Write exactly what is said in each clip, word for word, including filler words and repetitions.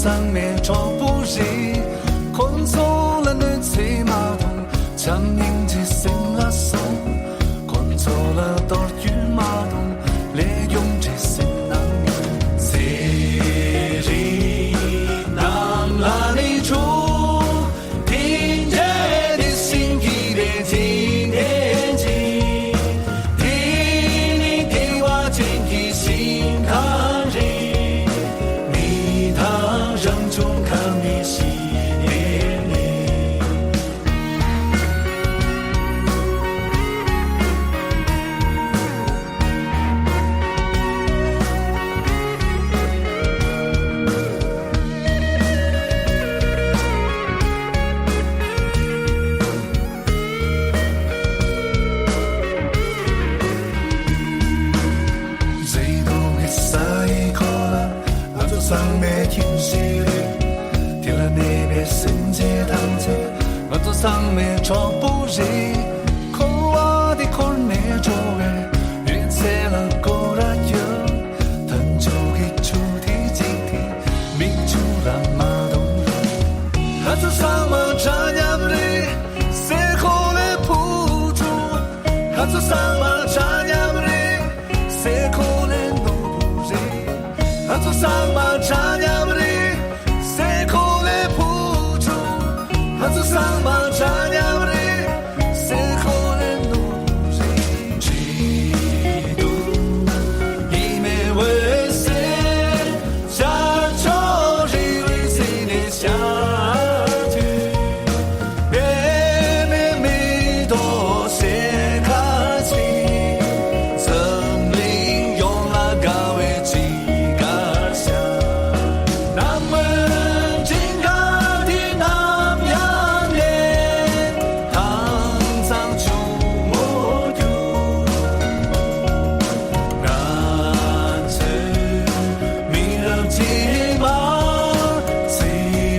ཚང་མའི་གྲོགས་པོ་རེད། ཁོང་ཚོ་ལ་གནོད་འཚེ་མ་གཏོང་། བྱམས་སྙིང་རྗེ་སེམས་ལ་སོང་། ཁོང་ཚོ་ལ་གཏོར་སྐྱོན་མ་གཏོང་། ལས་སྐྱོང་བྲེལ་ཟིང་གནང་། ཚེ་རིང་རྣམས་ལ་ནི་ཆོས། དེ་འདྲ་དེ་བཞིན་གྱི་རེ་འདུན་ཅིག་དེ་ནི་བདེ་བ་ཅན་གྱི་ཞིང་ཁམས་རེད། མི་དང་རང་བྱུང་ཁམས་ནི་ཞི་གནས་མེད། མཛེས་སྡུག་གི་ས་ཡི་གོ་ལ། ང་ཚོ་ཚང་མའི་ཁྱིམ་གཞིས་རེད། དེ་ལ་གནས་པའི་སེམས་ཅན་ཐམས་ཅད་ང་ཚོ་ཚང་མའི་གྲོགས་པོ་རེད། འཁོར་བ་འདི་འཁོར་ནས་འགྲོ་བའི་ཡུན་ཚད་ལ་སྐོར་ར་རྒྱབ། མཐའ་མཇུག་གི་ཆུ་དེ་གཅིག་དེ་མིག་ཆུ་རང་མ་གཏོང་། ང་ཚོ་ཚང་མ་འདྲ་མཉམ་རེད། སའི་གོ་ལའི་བུ་ཕྲུག་ང་ཚོ་ཚང་མ་འདྲ་མཉམ་རེད། སའི་གོ་ལའི་ནོར་བུ་རེད། ང་ཚོ་ཚང་མ་འདྲ་མཉམ་རེད། སའི་གོ་ལའི་བུ་ཕྲུག་ང་ཚོ་ཚང་མ་འདྲ་མཉམ་རེད། སའི་གོ་ལའི་ནོར་བུ་རེད། འདྲེས་སྡུག་ཉི་མའི་འོད་ཟེར། ཤར་ཕྱོགས་རི་བོའི་རྩེ་ནས་ཤར་དུས། པདྨའི་མེ་ཏོག་སེར་ཁ་ཅན། འཛམ་གླིང་ཡོངས་ལ་དགའ་བའི་སྤྲིན་དཀར་ཤར། རྣམ་མོས་སྤྲིན་དཀར་འདི་ནམ་ཡང་ནས། དྭངས་གཙང་ཆུ་མོར་གྱུར། ང་ཚོའི་མི་རབས་རྗེས་མ། ཚེ་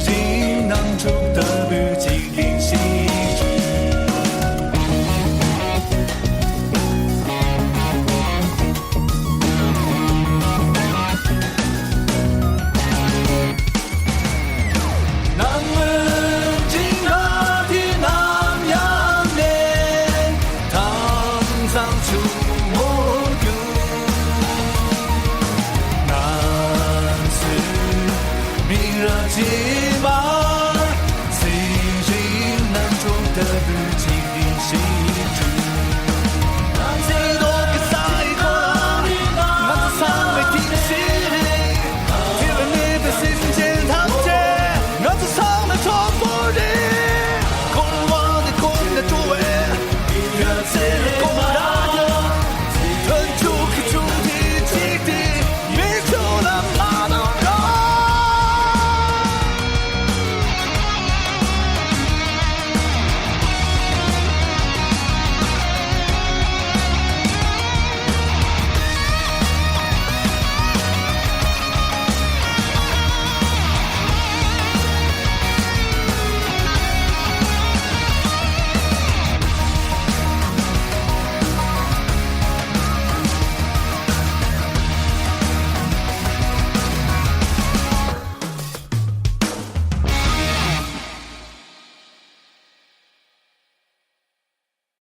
རིང་རྣམ་འགྱུར་ལྟ་བུའི་འཇིག་རྟེན་ཞིག་ནམ་མཁའི་འཇིགས་སྣང་འདི་ནམ་ཡང་མེད། དྭངས་གཙང་ཆུ་མོར་གྱུར། ང་ཚོའི་མི་རབས་རྗེས་